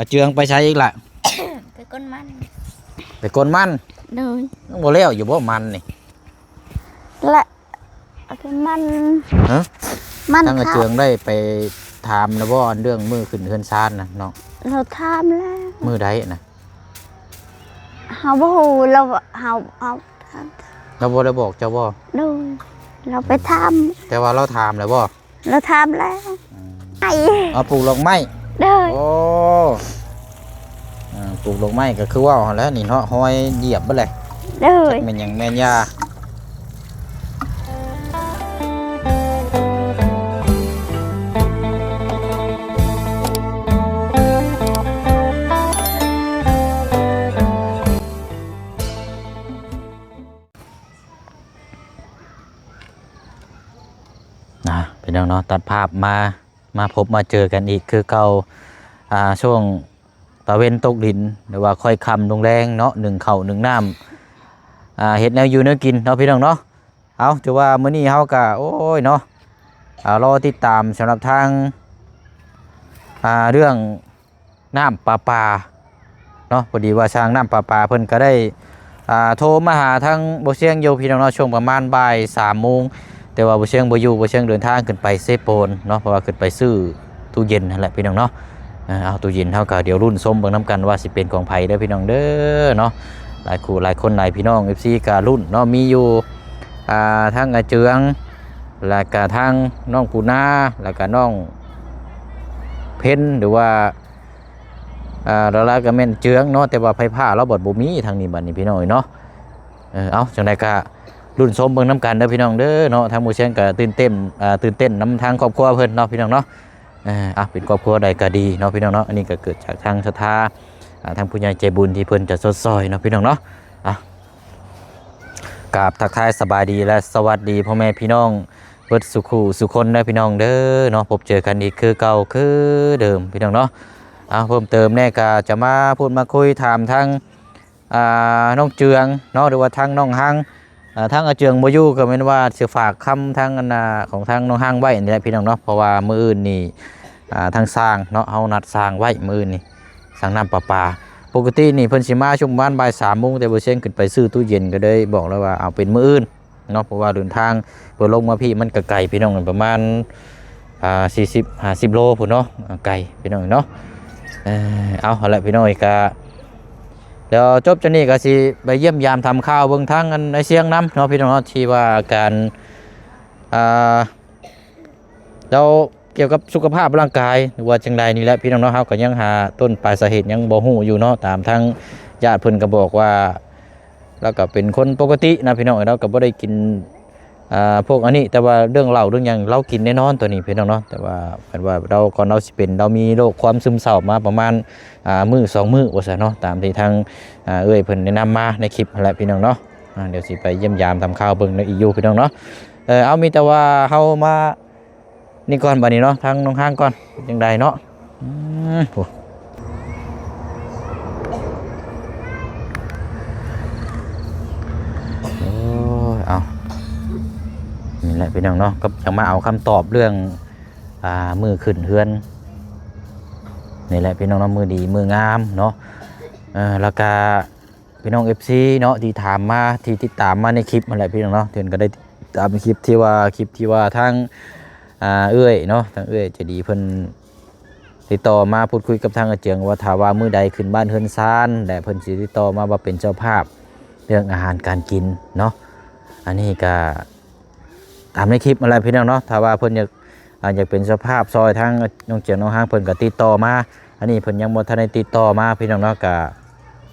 ອາເຈືອງໄປໃສອີກລະ? ໄປກົນມັນ. ໄປກົນມັນ? ໂດຍ. ຍັງບໍ່ແລ້ວຢູ່ບໍ່ມັນນີ້? ລະ ເອົາແຕ່ມັນ. ຮະ? ມັນ ທາງອາເຈືອງໄດ້ໄປຖາມລະບໍ່ ອັນເລື່ອງມື້ຂຶ້ນເຮືອນຊານນະນ້ອງ? ລາວຖາມແລ້ວ. ມື້ໃດນະ? ເຮົາບໍ່ຮູ້ ລາວ ເຮົາ ເຮົາ ລາວບໍ່ໄດ້ບອກເຈົ້າບໍ່? ໂດຍ. ລາວໄປຖາມ. ແຕ່ວ່າລາວຖາມແລ້ວບໍ່? ລາວຖາມແລ້ວ. ອືມ ໄປ ເອົາປູກດອກໄມ້. ໂດຍ. ໂອ້ ອ່າ ປູກດອກໄມ້ກໍຄືເວົ້າຫັ້ນແຫຼະນີ້ເນາະ ຮອຍຢຽບເບິດແຫຼະ. ໂດຍ. ຈັກແມ່ນຫຍັງແມ່ນຢາ. ນະ ພີ່ນ້ອງເນາະ ຕັດພາບມາ ມາພົບມາເຈີກັນອີກຄືເກົ່າ ອ່າ ຊ່ວງຕາເວັນຕົກດິນ ຫຼືວ່າຄ່ອຍຄ່ຳລົງແລງເນາະ ໜຶ້ງເຂົ້າໜຶ້ງນ້ຳ ອ່າ ເຮັດແນວຢູ່ແນວກິນເນາະ ພີ່ນ້ອງເນາະ. ເອົາ ຖືວ່າມື້ນີ້ເຮົາກະ ໂອ້ຍເນາະ ອ່າ ລໍຕິດຕາມສຳລັບທາງ ອ່າ ເລື່ອງ ນ້ຳປະປາເນາະ. ພໍດີວ່າຊ່າງນ້ຳປະປາເພິ່ນກໍໄດ້ ອ່າ ໂທມາຫາທາງບໍ່ຊຽງຢູ່ ພີ່ນ້ອງເນາະ ຊ່ວງປະມານບ່າຍສາມໂມງ ແຕ່ວ່າບໍ່ຊຽງບໍ່ຢູ່ ບໍ່ຊຽງເດີນທາງຂຶ້ນໄປເຊໂປນເນາະ ເພາະວ່າຂຶ້ນໄປຊື້ຕູ້ເຢັນຫັ້ນແຫຼະ ພີ່ນ້ອງເນາະ. ເອົາ ຕູ້ເຢັນເຮົາກໍດຽວລຸ້ນຊົມເບິ່ງນຳກັນວ່າຊິເປັນຂອງໃຜເດີ ພີ່ນ້ອງເດີເນາະ. ຫຼາຍຄູ່ຫຼາຍຄົນ ຫຼາຍພີ່ນ້ອງ ເອັຟຊີ ກໍລຸ້ນເນາະ ມີຢູ່ ອ່າ ທາງອາເຈືອງ ແລ້ວກໍທາງນ້ອງປູນາ ແລ້ວກໍນ້ອງເພັນ ຫຼືວ່າ ອ່າ ຫຼາຍໆກໍແມ່ນເຈືອງເນາະ ແຕ່ວ່າໄຟຟ້າລາວບັດບໍ່ມີທາງນີ້ບັດນີ້ ພີ່ນ້ອງເອີຍເນາະ. ເອີ ເອົາ ຈັ່ງໃດກໍລຸ້ນຊົມເບິ່ງນຳກັນເດີ ພີ່ນ້ອງເດີເນາະ. ທາງໝູ່ຊຽງກໍຕື່ນເຕັ້ນ ອ່າ ຕື່ນເຕັ້ນນຳທາງຄອບຄົວເພິ່ນເນາະ ພີ່ນ້ອງເນາະ. ເອີ ເອົາ ເປັນຄອບຄົວໃດກໍດີເນາະ ພີ່ນ້ອງເນາະ. ອັນນີ້ກໍເກີດຈາກທາງສັດທາ ອ່າ ທາງຜູ້ໃຫຍ່ໃຈບຸນທີ່ເພິ່ນຈະຊົດຊ່ອຍເນາະ ພີ່ນ້ອງເນາະ. ອ່າ ກາບທັກທາຍສະບາຍດີ ແລະ ສະຫວັດດີພໍ່ແມ່ພີ່ນ້ອງ ເບິດສູ່ຄູ່ສູ່ຄົນເດີ ພີ່ນ້ອງເດີເນາະ. ພົບເຈີກັນອີກຄືເກົ່າຄືເດີມ ພີ່ນ້ອງເນາະ. ເອົາ ເພີ່ມເຕີມແດ່ກໍຈະມາພູດມາຄຸຍຖາມທາງ ອ່າ ນ້ອງເຈືອງເນາະ ຫຼືວ່າທາງນ້ອງຮັງ. ອ່າ ທາງອາເຈືອງບໍ່ຢູ່ ກໍແມ່ນວ່າຊິຝາກຄຳທາງອັນນ່າ ຂອງທາງນ້ອງຮັງໄວ້ນີ້ແຫຼະ ພີ່ນ້ອງເນາະ. ເພາະວ່າມື້ອື່ນນີ້ ອ່າ ທາງຊ່າງເນາະ ເຮົານັດຊ່າງໄວ້ມື້ອື່ນນີ້ ຊ່າງນ້ຳປະປາ. ປົກກະຕິນີ້ເພິ່ນຊິມາຊ່ວງປະມານບ່າຍສາມໂມງ ແຕ່ບໍ່ຊຽງຂຶ້ນໄປຊື້ຕູ້ເຢັນ ກໍເລີຍບອກລາວວ່າເອົາເປັນມື້ອື່ນ ເນາະ ເພາະວ່າເດີນທາງເພື່ອລົງມາພີ້ມັນກໍໄກ ພີ່ນ້ອງ ປະມານ ອ່າ ສີ່ສິບ ຫ້າສິບໂລພຸ້ນເນາະ ອ່າ ໄກ ພີ່ນ້ອງເນາະ. ເອີ ເອົາ ຫັ້ນແຫຼະ ພີ່ນ້ອງເອີຍ ກະດຽວຈົບຈາກນີ້ກໍຊິໄປຢ້ຽມຢາມຖາມຂ່າວເບິ່ງທາງອັນອ້າຍຊຽງນຳເນາະ ພີ່ນ້ອງເນາະ ທີ່ວ່າອາການ ອ່າ ແລ້ວ ກ່ຽວກັບສຸຂະພາບຮ່າງກາຍ ຫຼືວ່າຈັ່ງໃດນີ້ແຫຼະ ພີ່ນ້ອງເນາະ. ເຮົາກໍຍັງຫາຕົ້ນປາຍສາເຫດຍັງບໍ່ຮູ້ຢູ່ເນາະ. ຕາມທາງຍາດເພິ່ນກໍບອກວ່າ ລາວກໍເປັນຄົນປົກກະຕິນະ ພີ່ນ້ອງເອີຍ ລາວກໍບໍ່ໄດ້ກິນ ອ່າ ພວກອັນນີ້ ແຕ່ວ່າເລື່ອງເຫຼົ້າເລື່ອງຫຍັງລາວກິນແນ່ນອນຕົວນີ້ ພີ່ນ້ອງເນາະ. ແຕ່ວ່າເພິ່ນວ່າລາວ ກ່ອນລາວຊິເປັນ ລາວມີໂລກຄວາມຊຶມເສົ້າມາປະມານ ອ່າ ມື້ສອງມື້ວ່າຊັ້ນເນາະ ຕາມທີ່ທາງ ອ່າ ເອື້ອຍເພິ່ນແນະນຳມາໃນຄລິບຫັ້ນແຫຼະ ພີ່ນ້ອງເນາະ. ອ່າ ດຽວຊິໄປຢ້ຽມຢາມຖາມຂ່າວເບິ່ງນຳອີກຢູ່ ພີ່ນ້ອງເນາະ. ເອີ ເອົາ ມີແຕ່ວ່າເຮົາມາ ນີ້ກ່ອນ ບັດນີ້ເນາະ ທາງນ້ອງຮັງກ່ອນ ເປັນຈັ່ງໃດເນາະ? ອືມ ໂອ້ ໂອ້ຍ ເອົາ ນີ້ແຫຼະ ພີ່ນ້ອງເນາະ ກໍຈະມາເອົາຄຳຕອບເລື່ອງ ອ່າ ມື້ຂຶ້ນເຮືອນນີ້ແຫຼະ ພີ່ນ້ອງເນາະ ມື້ດີມື້ງາມເນາະ. ເອີ ແລ້ວກະ ພີ່ນ້ອງເອັຟຊີເນາະ ທີ່ຖາມມາ ທີ່ຕິດຕາມມາໃນຄລິບຫັ້ນແຫຼະ ພີ່ນ້ອງເນາະ. ເພິ່ນກໍໄດ້ຕິດຕາມຄລິບທີ່ວ່າ ຄລິບທີ່ວ່າທາງ ອ່າ ເອື້ອຍເນາະ ທາງເອື້ອຍໃຈດີເພິ່ນຕິດຕໍ່ມາພູດຄຸຍກັບທາງອາເຈືອງວ່າ ຖ້າວ່າມື້ໃດຂຶ້ນບ້ານເຮືອນຊານ ແລະ ເພິ່ນຊິຕິດຕໍ່ມາວ່າເປັນເຈົ້າພາບເລື່ອງອາຫານການກິນເນາະ. ອັນນີ້ກໍ ຕາມໃນຄລິບຫັ້ນແຫຼະ ພີ່ນ້ອງເນາະ. ຖ້າວ່າເພິ່ນຢາກ ອ່າ ຢາກເປັນເຈົ້າພາບຊ່ອຍທາງນ້ອງຈຽງນ້ອງຮັງ ເພິ່ນກໍຕິດຕໍ່ມາ. ອັນນີ້ເພິ່ນຍັງບໍ່ທັນໄດ້ຕິດຕໍ່ມາ ພີ່ນ້ອງເນາະ ກະ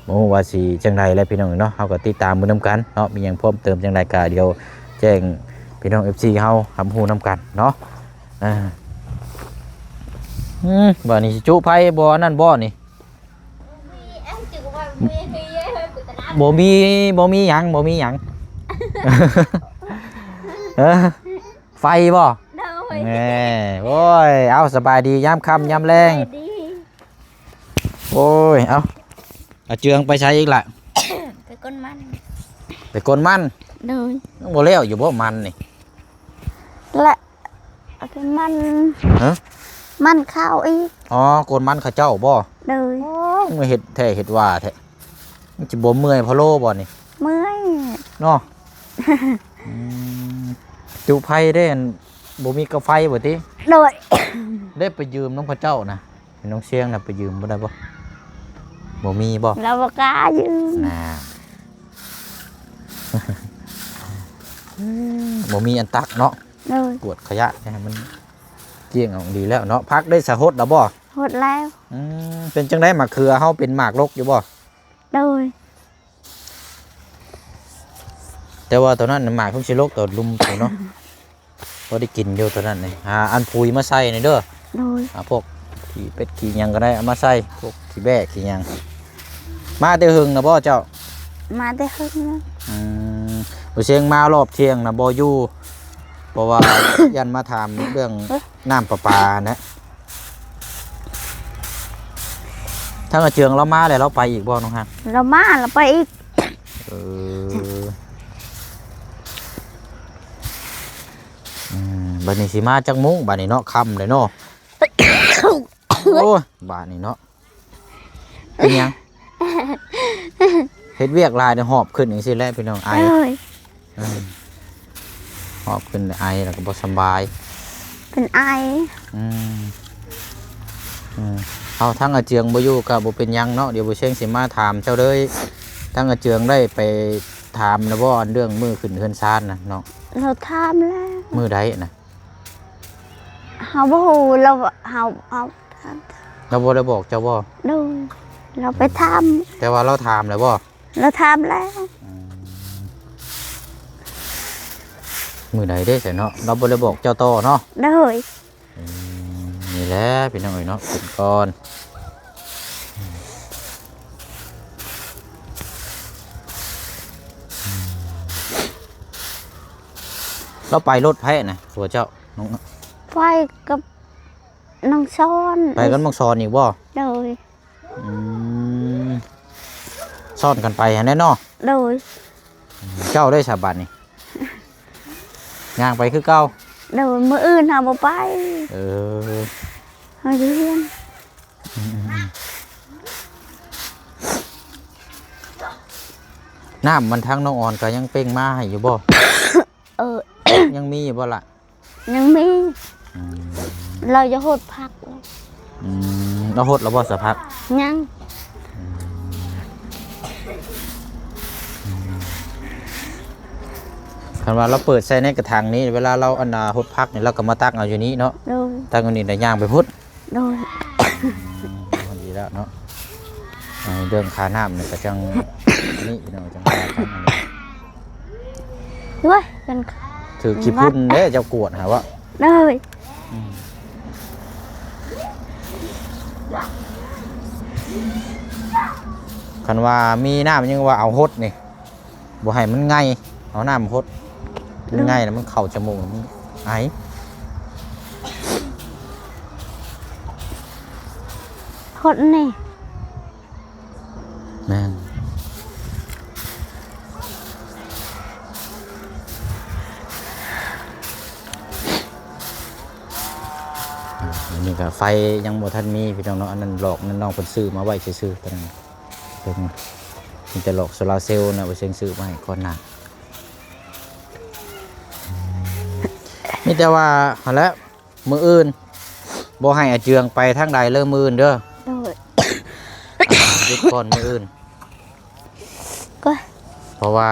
ບໍ່ຮູ້ວ່າຊິຈັ່ງໃດແຫຼະ ພີ່ນ້ອງເນາະ. ເຮົາກໍຕິດຕາມເບິ່ງນຳກັນເນາະ ມີຫຍັງເພີ່ມເຕີມຈັ່ງໃດກະດຽວແຈ້ງພີ່ນ້ອງເອັຟຊີເຮົາຮັບຮູ້ນຳກັນເນາະ. ອ່າ ອືມ ບາດນີ້ຊິຈຸໄຟບໍ່ ອັນນັ້ນບໍ່ນີ້? ບໍ່ມີ ບໍ່ມີຫຍັງ ບໍ່ມີຫຍັງ. ເອີ ໄຟບໍ່? ໂດຍ ແໝ່ ໂອ້ຍ ເອົາ ສະບາຍດີຍາມຄ່ຳຍາມແລງ. ສະບາຍດີ. ໂອ້ຍ ເອົາ ອາເຈືອງໄປໃສອີກລະ? ໄປກົນມັນ. ໄປກົນມັນ? ໂດຍ. ຍັງບໍ່ແລ້ວຢູ່ບໍ່ມັນນີ້? ລະ ເອົາແຕ່ມັນ. ຮະ? ມັນເຂົ້າອີກ. ອໍ ກົນມັນເຂົາເຈົ້າບໍ່? ໂດຍ. ມາເຮັດແທ້ເຮັດວ່າແທ້ ມັນຊິບໍ່ເມື່ອຍພະໂລ້ບໍ່ນີ້? ເມື່ອຍເນາະ. ອືມ ຈຸໄຟເດ້ ອັນ ບໍ່ມີກາໄຟບໍ່ຕິ? ໂດຍ ໄດ້ໄປຢືມນຳເຂົາເຈົ້ານະ ນ້ອງຊຽງນະ ໄປຢືມບໍ່ໄດ້ບໍ່? ບໍ່ມີບໍ່? ລາວບໍ່ກ້າຢືມນະ. ບໍ່ມີອັນຕັກເນາະ. ໂດຍ ກວດຂະຫຍະໃຫ້ມັນກ້ຽງອອກດີແລ້ວເນາະ. ຜັກໄດ້ສະຫົດແລ້ວບໍ່? ຫົດແລ້ວ. ອືມ ເປັນຈັ່ງໃດ ໝາກເຂືອເຮົາເປັນໝາກລົກຢູ່ບໍ່? ໂດຍ ແຕ່ວ່າຕອນນັ້ນໝາກເພິ່ນຊິລົກຕອນລຸ່ມພຸ້ນເນາະ. ພໍໄດ້ກິນຢູ່ຕອນນັ້ນນີ້. ຫາອັນປຸຍມາໃສ່ນີ້ເດີ. ໂດຍ ຫາພວກຂີ້ເປັດຂີ້ຫຍັງກໍໄດ້ ເອົາມາໃສ່ ພວກຂີ້ແບ້ຂີ້ຫຍັງ. ມາແຕ່ເຫິງນະບໍ່ເຈົ້າ? ມາແຕ່ເຫິງແລ້ວ. ອືມ ບໍ່ເຊງມາຮອບທ່ຽງນະບໍ່ຢູ່ ເພາະວ່າຢ້ານມາຖາມເລື່ອງ ເອີ ນ້ຳປະປາຫັ້ນແຫຼະ. ທາງອາເຈືອງລາວມາແລ້ວ ລາວໄປອີກບໍ່ນ້ອງຮັກ? ລາວມາ ລາວໄປອີກ. ເອີ ອືມ ບັດນີ້ຊິມາຈັກໂມງບາດນີ້ເນາະ? ຄ່ຳແລ້ວເນາະ. ໂອ້ຍ ບາດນີ້ເນາະ ເປັນຫຍັງ? ເຮັດວຽກຫຼາຍ ໄດ້ຫອບຂຶ້ນຈັ່ງຊີ້ແຫຼະພີ່ນ້ອງ ໄອ. ໂອ້ຍ ອືມ ຫອບຂຶ້ນໄອ ແລ້ວກໍບໍ່ສຳບາຍ ເປັນໄອ. ອືມ ອືມ ເອົາ ທາງອາເຈືອງບໍ່ຢູ່ກໍບໍ່ເປັນຫຍັງເນາະ. ດຽວບໍ່ເຊງຊິມາຖາມເຈົ້າເລີຍ. ທາງອາເຈືອງໄດ້ໄປຖາມແລ້ວບໍ່ ອັນເລື່ອງມື້ຂຶ້ນເຮືອນຊານນະເນາະ? ລາວຖາມແລ້ວ. ມື້ໃດນະ? ເຮົາບໍ່ຮູ້ ລາວ ເຮົາ ເຮົາ ລາວບໍ່ໄດ້ບອກເຈົ້າບໍ່? ໂດຍ ລາວໄປຖາມ. ແຕ່ວ່າລາວຖາມແລ້ວບໍ່? ລາວຖາມແລ້ວ. ອືມ ມື້ໃດເດ້ຊັ້ນເນາະ? ລາວບໍ່ໄດ້ບອກເຈົ້າຕໍ່ເນາະ? ໂດຍ. ອືມ ນີ້ແຫຼະພີ່ນ້ອງເອີຍເນາະ ເປັນກ່ອນ. ລາວໄປລົດໃຜນະ ຜົວເຈົ້າ? ນ້ອງ ໄປກັບນ້ອງຊອນ. ໄປກັບນ້ອງຊອນອີກບໍ່? ໂດຍ. ອືມ ຊ້ອນກັນໄປຫັ້ນແຫຼະເນາະ. ໂດຍ. ເຈົ້າໄດ້ສະບາດນີ້ ຍ່າງໄປຄືເກົ່າ? ໂດຍ. ມື້ອື່ນເຮົາບໍ່ໄປ. ເອີ ເຮົາຢູ່ເຮືອນ. ອືມ ນ້ຳມັນທາງນ້ອງອອນກໍຍັງເປັ່ງມາໃຫ້ຢູ່ບໍ່? ເອີ ຍັງມີຢູ່ບໍ່ລະ? ຍັງມີ. ອືມ ລາວຢາກຫົດຜັກ. ອືມ ລາວຫົດແລ້ວບໍ່ສະຜັກ? ຍັງ. ອືມ ຄັນວ່າລາວເປີດໃສ່ໃນກະຖັງນີ້ ເວລາລາວ ອັນນ່າ ຫົດຜັກນີ້ ລາວກໍມາຕັກເອົາຢູ່ນີ້ເນາະ. ໂດຍ. ຕັກຢູ່ນີ້ ແລ້ວຍ່າງໄປພຸ້ນ. ໂດຍ. ອືມ ພໍດີແລ້ວເນາະ. ເອີ ເລື່ອງຄ່ານ້ຳນີ້ກໍຈັ່ງນີ້ເນາະ ຈັ່ງວ່າກັນ. ໂອ້ຍ ມັນຖືກຂີ້ຝຸ່ນເດ້ ເຈົ້າກວດຫາວ່າ. ໂດຍ. ອືມ ຄັນວ່າມີນ້ຳຍັງວ່າເອົາຫົດນີ້ ບໍ່ໃຫ້ມັນໄງ່ ເອົານ້ຳຫົດ. ມັນໄງ່ແລ້ວມັນເຂົ້າຈະມູກ ມັນໄອ. ຫົດນີ້. ແມ່ນ. ອັນນີ້ກໍໄຟຍັງບໍ່ທັນມີພີ່ນ້ອງເນາະ. ອັນນັ້ນຫຼອກນັ້ນ ນ້ອງເພິ່ນຊື້ມາໄວ້ຊື່ໆ ຕອນນັ້ນ. ເບິ່ງ ມີແຕ່ຫຼອກໂຊລາເຊວນະ ບໍ່ເຊັງຊື້ມາໃຫ້ກ່ອນໜ້າ. ມີແຕ່ວ່າຫັ້ນແຫຼະ ມື້ອື່ນບໍ່ໃຫ້ອາເຈືອງໄປທາງໃດເລີຍມື້ອື່ນເດີ. ໂດຍ. ຢຸດກ່ອນມື້ອື່ນ ກໍ ເພາະວ່າ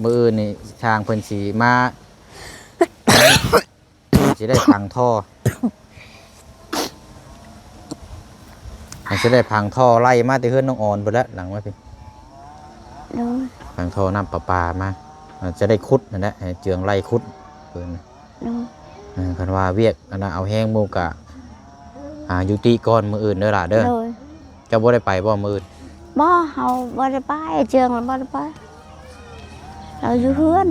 ມື້ອື່ນນີ້ຊ່າງເພິ່ນຊິມາ ຊິໄດ້ຝັງທໍ່ ມັນຊິໄດ້ຝັງທໍ່ໄລ່ມາແຕ່ເຮືອນນ້ອງອອນພຸ້ນແຫຼະ ຫຼັງມາພີ້. ໂດຍ. ຝັງທໍ່ນ້ຳປະປາມາ ມັນຈະໄດ້ຂຸດຫັ້ນແຫຼະ ໃຫ້ເຈືອງໄລ່ຂຸດເພິ່ນ. ໂດຍ. ເອີ ຄັນວ່າວຽກອັນນັ້ນເອົາແຮງໝູ່ກະ ອ່າ ຍຸຕິກ່ອນມື້ອື່ນເດີຫຼ້າເດີ. ໂດຍ. ເຈົ້າບໍ່ໄດ້ໄປບໍ່ມື້ອື່ນ? ບໍ່ ເຮົາບໍ່ໄດ້ໄປ ເຈືອງລະບໍ່ໄດ້ໄປ ລາວຢູ່ເຮືອນ.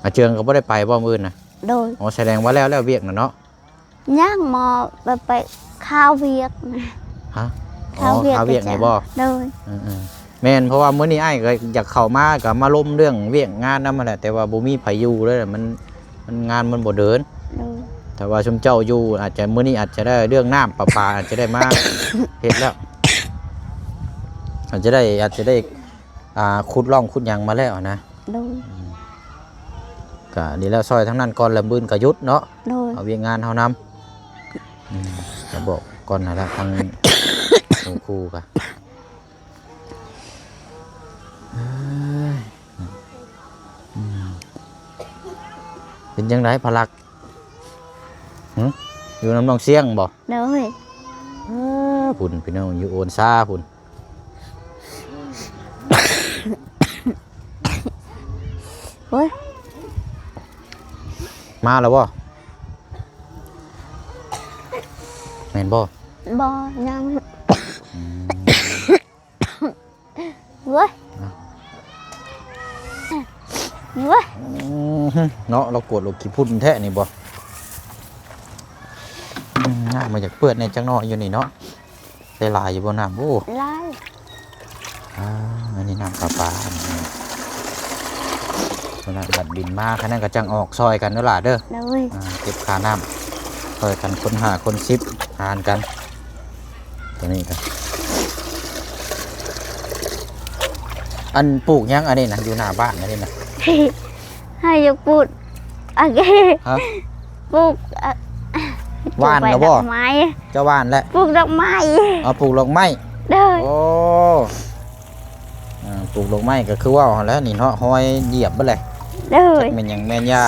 ອາເຈືອງກໍບໍ່ໄດ້ໄປບໍ່ມື້ອື່ນນະ? ໂດຍ. ອໍ ສະແດງວ່າແລ້ວ ແລ້ວວຽກນະເນາະ? ຍັງ ໝໍໄປ ໄປຄາວວຽກນະ. ຮະ? ຄາວວຽກ ອໍ ຄາວວຽກນີ້ບໍ່? ໂດຍ. ເອີໆ ແມ່ນ ເພາະວ່າມື້ນີ້ອ້າຍກໍຢາກເຂົ້າມາ ກໍມາລົມເລື່ອງວຽກງານນຳຫັ້ນແຫຼະ ແຕ່ວ່າບໍ່ມີໃຜຢູ່ເລີຍ ມັນ ມັນ ງານມັນບໍ່ເດີນ. ໂດຍ. ທ ຖ້າວ່າຊຸມເຈົ້າຢູ່ ອາດຈະ ມື້ນີ້ອາດຈະໄດ້ເລື່ອງນ້ຳປະປາ ອາດຈະໄດ້ມາ ເຮັດແລ້ວ ອາດຈະໄດ້ ອາດຈະໄດ້ ອ່າ ຂຸດຮ່ອງຂຸດຫຍັງມາແລ້ວນະ. ໂດຍ ອືມ ກະດີແລ້ວ ຊ່ອຍທາງນັ້ນກ່ອນ ແລ້ວມື້ອື່ນກະຢຸດເນາະ. ໂດຍ ເອົາວຽກງານເຮົານຳ. ອືມ ກະບອກກ່ອນຫັ້ນລະ ທາງຄູກະ ເອີຍ ອືມ ເປັນຈັ່ງໃດພະລັກ? ຫຶ ຢູ່ນຳນ້ອງຊຽງບໍ່? ໂດຍ ເອີ ພຸ້ນພີ່ນ້ອງ ຢູ່ໂອນຊາພຸ້ນ. ໂອ້ຍ ມາແລ້ວບໍ່? ແມ່ນບໍ່? ບໍ່ ຍັງ. ອືມ ໂອ້ຍ ເອົ້າ ໂອ້ຍ ອືມ ເນາະ ລາວກວດໂລກຂີ້ຝຸ່ນແທ້ນີ້ບໍ່? ອືມ ນ້ຳມັນຢາກເປື້ອນແດ່ຈັກໜ້ອຍຢູ່ນີ້ເນາະ. ໄດ້ຫຼາຍຢູ່ບໍ່ນ້ຳ? ໂອ້ ຫຼາຍ. ອ່າ ອັນນີ້ນ້ຳປະປາ ອັນນີ້ ເວລາບັດບິນມາ ຄັນນັ້ນກໍຈັ່ງອອກຊ່ອຍກັນເດີຫຼ້າເດີ. ໂດຍ ອ່າ ເກັບຄ່ານ້ຳ ຊ່ອຍກັນຄົນຫ້າຄົນສິບ ຫານກັນ. ຕົວນີ້ກໍ ອັນ ປູກຫຍັງອັນນີ້ນະ? ຢູ່ໜ້າບ້ານອັນນີ້ນະ? ໃຫ້ຢາກປູກ ໂອເຄ ຮະ? ປູກ ເອີ ຫວ່ານແລ້ວບໍ່? ປູກດອກໄມ້ ເຈົ້າຫວ່ານແລ້ວ? ປູກດອກໄມ້. ອໍ ປູກດອກໄມ້. ໂດຍ ໂອ້ ອ່າ ປູກດອກໄມ້ກໍຄືເວົ້າຫັ້ນແຫຼະນີ້ເນາະ ຮອຍຢຽບເບິດແຫຼະ. ໂດຍ ຈັກແມ່ນຫຍັງແມ່ນຢາ.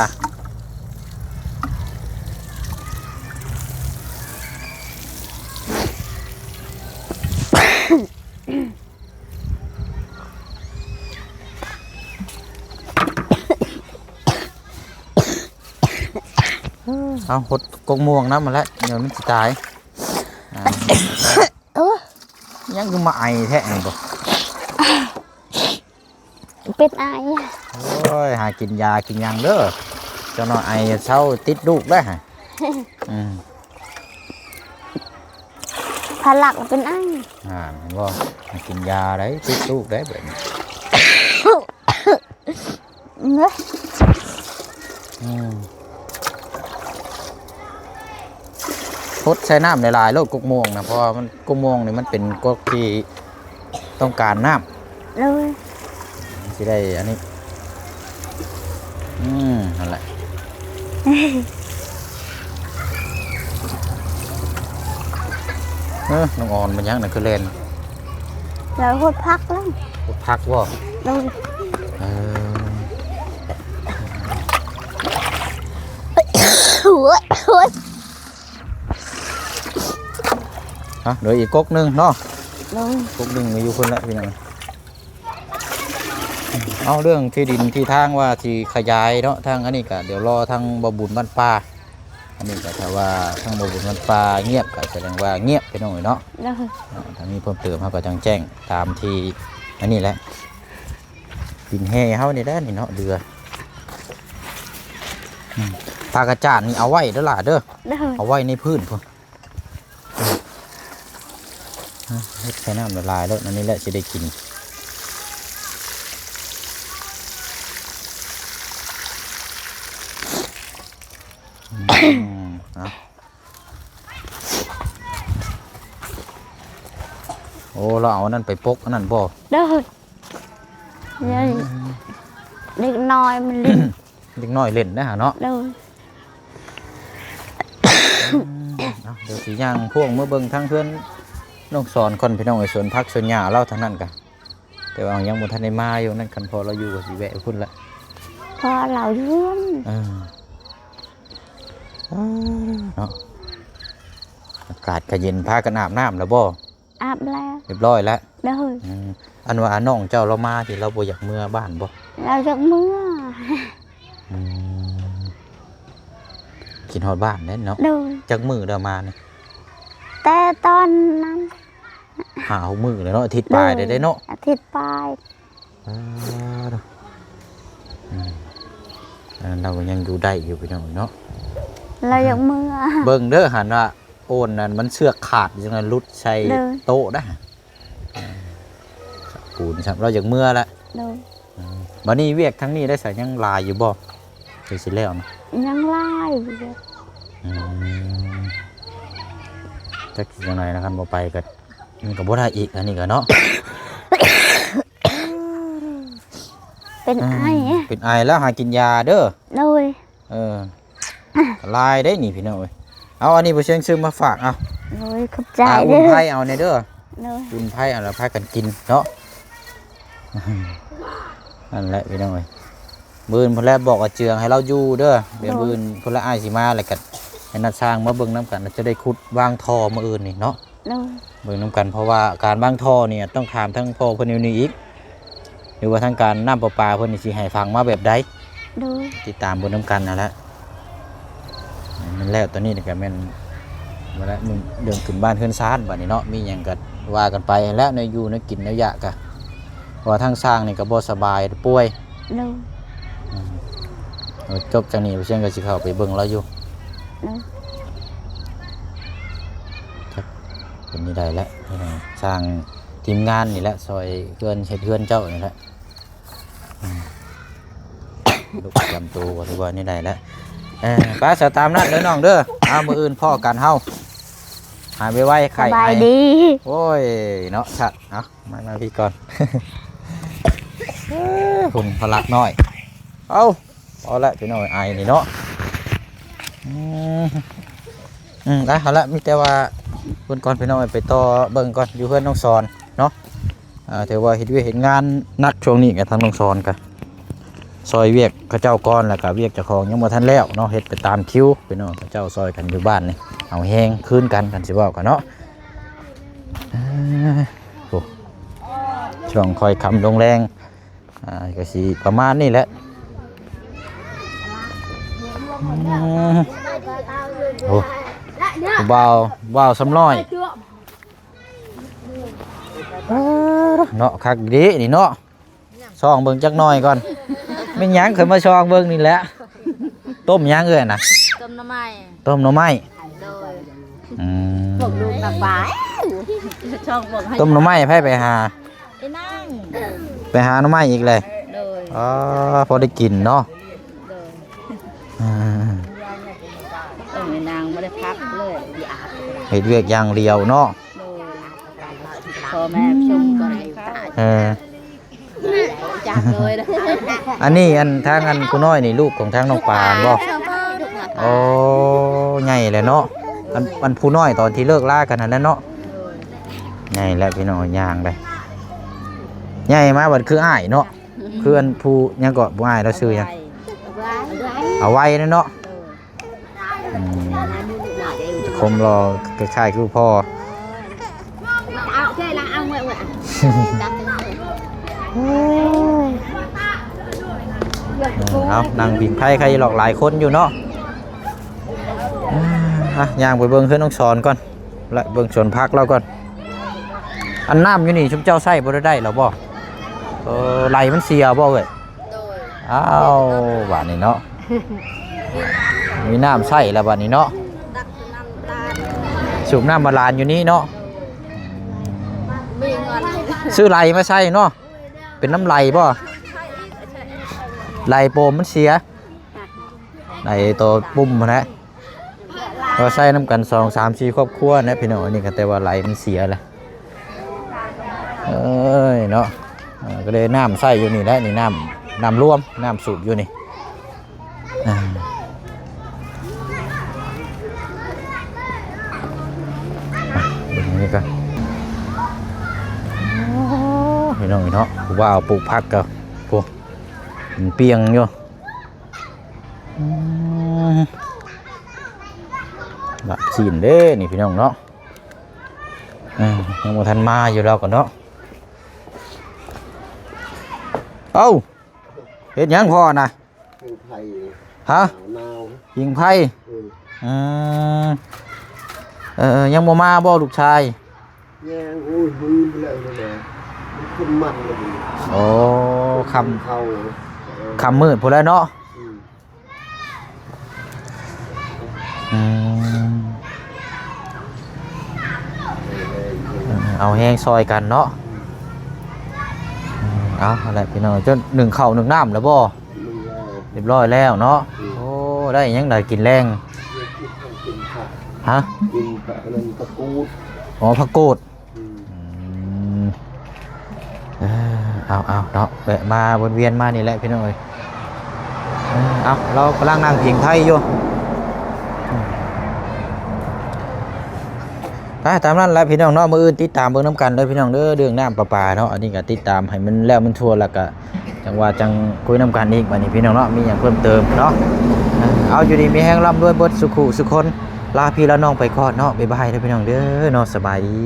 ເອົາ ຫົດກົກມ່ວງນຳຫັ້ນແຫຼະ ດຽວມັນຊິຕາຍ. ອ່າ ເອີ ຍັງຄືມາໄອແທ້ນີ້ບໍ່? ເປັນໄອ. ໂອ້ຍ ຫາກິນຢາກິນຫຍັງເດີ ຈັກໜ້ອຍໄອເຊົາຕິດລູກເດີ. ອືມ ພະລັກເປັນໄອ. ອ່າ ເຫັນບໍ່? ໃຫ້ກິນຢາໄດ໋ ຕິດລູກໄດ໋ແບບນີ້. ເນາະ ອືມ ຫົດໃສ່ນ້ຳຫຼາຍໆໂລດກົກມ່ວງນະ ເພາະວ່າມັນ ກົກມ່ວງນີ້ມັນເປັນກົກທີ່ຕ້ອງການນ້ຳ. ໂດຍ ຊິໄດ້ອັນນີ້. ອືມ ຫັ້ນແຫຼະ. ເອີ ນ້ອງອອນ ມັນຫຍັງນະ ຄືແລ່ນ? ລາວຫົດຜັກແລ້ວ. ຫົດຜັກບໍ່? ໂດຍ ເອີ ໂອ້ຍ ໂອ້ຍ. ຮະ ເຫຼືອອີກກົກໜຶ່ງເນາະ. ໂດຍ ກົກໜຶ່ງກໍຢູ່ພຸ້ນແຫຼະພີ່ນ້ອງ. ເອົາ ເລື່ອງທີ່ດິນທີ່ທາງວ່າຊິຂະຫຍາຍເນາະ ທາງອັນນີ້ກະດຽວລໍທາງບໍ່ບຸນບ້ານປ່າ. ອັນນີ້ກະຖ້າວ່າທາງບໍ່ບຸນບ້ານປ່າງຽບ ກະສະແດງວ່າງຽບພີ່ນ້ອງເອີຍເນາະ. ໂດຍ ອ່າ ຖ້າມີເພີ່ມເຕີມເຮົາກໍຈັ່ງແຈ້ງຕາມທີ່ອັນນີ້ແຫຼະ. ດິນແຮ່ເຮົານີ້ແຫຼະນີ້ເນາະ ເຫຼືອ. ອືມ ປາກະຈານນີ້ເອົາໄວ້ເດີຫຼ້າເດີ. ໂດຍ ເອົາໄວ້ໃນພື້ນພຸ້ນ. ເຮັດໃສ່ນ້ຳລະລາຍໂລດ ອັນນີ້ແຫຼະຊິໄດ້ກິນ. ອືມ ເອົາ ໂອ້ ລາວເອົາອັນນັ້ນໄປປົກອັນນັ້ນບໍ່? ໂດຍ ອືມ ເດັກນ້ອຍມັນຫຼິ້ນ. ເດັກນ້ອຍຫຼິ້ນໄດ໋ຫາເນາະ. ໂດຍ ອືມ ເອົາ ດຽວຊິຍ່າງພວງເມືອເບິ່ງທາງເຮືອນນ້ອງສອນກ່ອນພີ່ນ້ອງເອີຍ ສວນຜັກສວນຫຍ້າລາວທາງນັ້ນກະ ແຕ່ວ່າຍັງບໍ່ທັນໄດ້ມາຢູ່ນັ້ນ ຄັນພໍ່ລາວຢູ່ກໍຊິແວະພຸ້ນລະ ພໍ່ລາວຢູ່ເຮືອນ. ເອີ ເນາະ ອາກາດກະເຢັນ ພາກັນອາບນ້ຳແລ້ວບໍ່? ອາບແລ້ວ ຮຽບຮ້ອຍແລ້ວ. ໂດຍ ອືມ ອັນວ່ານ້ອງເຈົ້າລາວມາທີ່ລາວບໍ່ຢາກເມືອບ້ານບໍ່? ລາວຢາກເມືອ. ອືມ ຄິດຮອດບ້ານແຫຼະເນາະ. ໂດຍ ຈັກມື້ແລ້ວມານີ້? ແຕ່ຕອນນັ້ນ ຫ້າຫົກມື້ແລ້ວເນາະ ອາທິດປາຍໄດ້ເນາະ. ອາທິດປາຍ. ອ່າ ອືມ ອັນນັ້ນລາວກໍຍັງຢູ່ໄດ້ຢູ່ພີ່ນ້ອງເນາະ ລາວຢາກເມືອ. ເບິ່ງເດີ ຫັ້ນວ່າໂອນນັ້ນມັນເຊືອກຂາດຈັ່ງນັ້ນ ຫຼຸດໃສ່ ໂຕະໄດ໋. ໂດຍ ປູນຊ້ຳ ລາວຢາກເມືອລະ. ໂດຍ ອືມ ບັດນີ້ວຽກທາງນີ້ໄດ້ສະ ຍັງຫຼາຍຢູ່ບໍ່? ຄືຊິແລ້ວນະ ຍັງຫຼາຍຢູ່. ອືມ ຈັກຊິຈັ່ງໃດນະ ຄັນບໍ່ໄປກໍ ມັນກໍບໍ່ໄດ້ອີກ ອັນນີ້ກໍເນາະ ເປັນໄອ ເປັນໄອແລ້ວຫາກິນຢາເດີ ໂດຍ ເອີ ຫຼາຍເດ້ນີ້ພີ່ນ້ອງເອີຍ ເອົາ ອັນນີ້ບໍ່ຊຽງຊື້ມາຝາກ ເອົາ ໂດຍ ຂອບໃຈ ອ່າ ເດີ ອຸ່ນໄພເອົາແດ່ເດີ ໂດຍ ອຸ່ນໄພເອົາ ແລ້ວພາກັນກິນເນາະ ນັ້ນແຫຼະພີ່ນ້ອງເອີຍ ມື້ອື່ນພຸ້ນແຫຼະ ບອກອາເຈືອງໃຫ້ລາວຢູ່ເດີ ດຽວ ໂດຍ ມື້ອື່ນພຸ້ນແຫຼະ ອ້າຍຊິມາ ແລ້ວກໍໃຫ້ນັດຊ່າງມາເບິ່ງນຳກັນ ແລ້ວຈະໄດ້ຂຸດວາງທໍ່ມື້ອື່ນນີ້ເນາະ ໂດຍ ເບິ່ງນຳກັນ ເພາະວ່າການວາງທໍ່ນີ້ຕ້ອງຖາມທາງພໍ່ເພິ່ນຢູ່ນີ້ອີກ ຫຼືວ່າທາງການນ້ຳປະປາເພິ່ນນີ້ຊິໃຫ້ຝັງມາແບບໃດ ໂດຍ ຕິດຕາມເບິ່ງນຳກັນນັ້ນແຫຼະ ແມ່ນແລ້ວ ຕອນນີ້ກໍແມ່ນວ່າແລ້ວ ເລື່ອງຂຶ້ນບ້ານເຮືອນຊານບັດນີ້ເນາະ ມີຫຍັງກໍວ່າກັນໄປແລ້ວ ແນວຢູ່ແນວກິນແນວຢາກກະ ເພາະວ່າທາງຊ່າງນີ້ກໍບໍ່ສະບາຍ ປ່ວຍ ໂດຍ ອືມ ເອົາ ຈົບຈາກນີ້ ເຊຍງກໍຊິເຂົ້າໄປເບິ່ງລາວຢູ່ ໂດຍ ຈັກເປັນແນວໃດແຫຼະ ຊ່າງທີມງານນີ້ແຫຼະ ຊ່ອຍເຮືອນ ເຮັດເຮືອນເຈົ້ານີ້ແຫຼະ ອືມ ໂລກປະຈຳໂຕ ຫຼືວ່າແນວໃດແຫຼະ ເອີ ໄປ ສະຕາມນັ້ນເດີນ້ອງເດີ ເອົາ ມື້ອື່ນພໍ້ກັນເຮົາ ຫາຍໄວໆ ໄຂ້ ສະບາຍດີ ໂອ້ຍ ເນາະ ຊະ ເອົາ ມາ ມາພີ້ກ່ອນ ເອີ ຄຸນພະລັກນ້ອຍ ເອົາ ເອົາລະພີ່ນ້ອງ ໄອນີ້ເນາະ ອືມ ອືມ ໄປ ເອົາລະ ມີແຕ່ວ່າເບິ່ງກ່ອນພີ່ນ້ອງ ໄປຕໍ່ເບິ່ງກ່ອນ ຢູ່ເຮືອນນ້ອງສອນເນາະ ອ່າ ຖືວ່າເຮັດວຽກເຮັດງານໜັກຊ່ວງນີ້ ກະທາງນ້ອງສອນກະຊ່ອຍວຽກເຂົາເຈົ້າກ່ອນ ແລ້ວກະວຽກເຈົ້າຂອງຍັງບໍ່ທັນແລ້ວເນາະ ເຮັດໄປຕາມຄິວ ພີ່ນ້ອງ ເຂົາເຈົ້າຊ່ອຍກັນຢູ່ບ້ານນີ້ ເອົາແຮງຄືນກັນ ຄັນຊິເວົ້າກັນເນາະ ເອີ ໂອ້ ຊ່ວງຄ່ອຍຄ່ຳລົງແລງ ອ່າ ກໍຊິປະມານນີ້ແຫຼະ ອືມ ໂອ້ ຜູ້ບ່າວ ບ່າວສຳນ້ອຍ ເນາະ ຄັກດີນີ້ເນາະ ສ່ອງເບິ່ງຈັກໜ້ອຍກ່ອນ ແມ່ນຫຍັງ ຂ້ອຍມາສ່ອງເບິ່ງນີ້ແຫຼະ ຕົ້ມຫຍັງເອື້ອຍນະ? ຕົ້ມໜໍ່ໄມ້ ຕົ້ມໜໍ່ໄມ້ ໂດຍ ອືມ ພວກລູກກັບປາ ຊ່ອງພວກໃຫ້ ຕົ້ມໜໍ່ໄມ້ ໃຜໄປຫາ? ໄອ້ນາງ ໄປຫາໜໍ່ໄມ້ອີກເລີຍ ໂດຍ ອໍ ພໍໄດ້ກິນເນາະ ໂດຍ ອືມ ເອີ ໄອ້ນາງບໍ່ໄດ້ພັກເລີຍ ເຮັດວຽກຢ່າງດຽວເນາະ ໂດຍ ພໍ່ແມ່ຊົມກໍໄດ້ຕາຍ ເອີ ຈັກໂດຍ ອັນນີ້ ອັນ ທາງ ອັນ ຜູ້ນ້ອຍນີ້ ລູກຂອງທາງນ້ອງປານບໍ່? ໂອ້ ໃຫຍ່ແລ້ວເນາະ ອັນ ອັນຜູ້ນ້ອຍຕອນທີ່ເລີກລາກັນຫັ້ນແຫຼະເນາະ ໃຫຍ່ແລ້ວພີ່ນ້ອງ ຍ່າງໄປ ໃຫຍ່ມາບັດຄືອ້າຍເນາະ ຄືອັນຜູ້ຫຍັງເກາະ ຜູ້ອ້າຍລາວຊື່ຫຍັງ? ອາໄວ ອາໄວເນາະ ອືມ ຄວາມຫຼໍ່ຄ້າຍໆຄືພໍ່ ເອົາ ນັ່ງຜິງໄຟໄຄຫຼອກຫຼາຍຄົນຢູ່ເນາະ ອ່າ ຍ່າງໄປເບິ່ງເຮືອນນ້ອງສອນກ່ອນ ແລະ ເບິ່ງສວນຜັກລາວກ່ອນ ອັນນ້ຳຢູ່ນີ້ຊຸມເຈົ້າໃຊ້ບໍ່ໄດ້ ໄດ້ແລ້ວບໍ່? ເອີ ໄຫຼມັນເສຍບໍ່ເອີຍ? ໂດຍ ອ້າວ ບາດນີ້ເນາະ ມີນ້ຳໃຊ້ແລ້ວບາດນີ້ເນາະ ສູບນ້ຳບາດານຢູ່ນີ້ເນາະ ມີເງິນ ຊື້ໄຫຼມາໃຊ້ເນາະ ເປັນນ້ຳໄຫຼບໍ່? ໄຫຼໂປມມັນເສຍ ໄຫຼໂຕປຸ່ມຫັ້ນແຫຼະ ກໍໃຊ້ນຳກັນສອງສາມສີ່ຄອບຄົວແຫຼະພີ່ນ້ອງ ອັນນີ້ກໍແຕ່ວ່າໄຫຼມັນເສຍແຫຼະ ເອີຍເນາະ ເອີ ກໍເລີຍນ້ຳໃຊ້ຢູ່ນີ້ແຫຼະ ນີ້ນ້ຳ ນ້ຳລວມ ນ້ຳສູບຢູ່ນີ້ ອ່າ ເບິ່ງນີ້ກ່ອນ ໂອ້ ພີ່ນ້ອງເນາະ ຜູ້ບ່າວປູກຜັກກໍ ໂອ້ ມັນປ່ຽງຢູ່ ອືມ ລາບຊີ້ນເດ້ນີ້ພີ່ນ້ອງເນາະ ເອີ ຍັງບໍ່ທັນມາຢູ່ລາວກໍເນາະ ເອົ້າ ເຮັດຫຍັງພໍ່ນະ? ຜິງໄຟ ຮະ? ໜາວ ຜິງໄຟ ເອີ ອືມ ເອີ ຍັງບໍ່ມາບໍ່ລູກຊາຍ? ຍັງ ໂອ້ຍ ມື້ແລ້ວນີ້ແຫຼະ ມັນຂຶ້ນມັນແລ້ວນີ້ ໂອ້ ຄ່ຳ ເຂົ້າ ເອີ ຄ່ຳມືດພຸ້ນແຫຼະເນາະ ອືມ ອືມ ເອົາແຮງຊ່ອຍກັນເນາະ ອືມ ເອົາ ຫັ້ນແຫຼະພີ່ນ້ອງ ເຈົ້າໜຶ້ງເຂົ້າໜຶ້ງນ້ຳແລ້ວບໍ່? ໜຶ້ງແລ້ວ ຮຽບຮ້ອຍແລ້ວເນາະ ອືມ ໂອ້ ໄດ້ຫຍັງລະກິນແລງ? ໄດ້ກິນຂອງ ຮະ? ກິນພະ ອັນນັ້ນ ຜັກກູດ. ອໍ ຜັກກູດ. ອືມ ອືມ ເອີ ເອົາໆ ເນາະ ແວະມາວຽນມານີ້ແຫຼະພີ່ນ້ອງເອີຍ. ເອີ ເອົາ ລາວກຳລັງນັ່ງພິງໄທຢູ່. ອືມ ໄປ ຕາມນັ້ນແຫຼະພີ່ນ້ອງເນາະ, ມື້ອື່ນຕິດຕາມເບິ່ງນຳກັນເດີພີ່ນ້ອງເດີ ເລື່ອງນ້ຳປະປາເນາະ. ອັນນີ້ກໍຕິດຕາມໃຫ້ມັນແລ້ວມັນທົ່ວ ແລ້ວກໍຈັ່ງວ່າຈັ່ງຄຸຍນຳກັນອີກ. ບັດນີ້ພີ່ນ້ອງເນາະ ມີຫຍັງເພີ່ມເຕີມເນາະ ເອົາ ຢູ່ດີມີແຮງ ລ່ຳລວຍເບິດສູ່ຄູ່ສູ່ຄົນ. ລາພີ່ລານ້ອງໄປກ່ອນເນາະ, ບາຍບາຍເດີພີ່ນ້ອງເດີເນາະ, ສະບາຍດີ.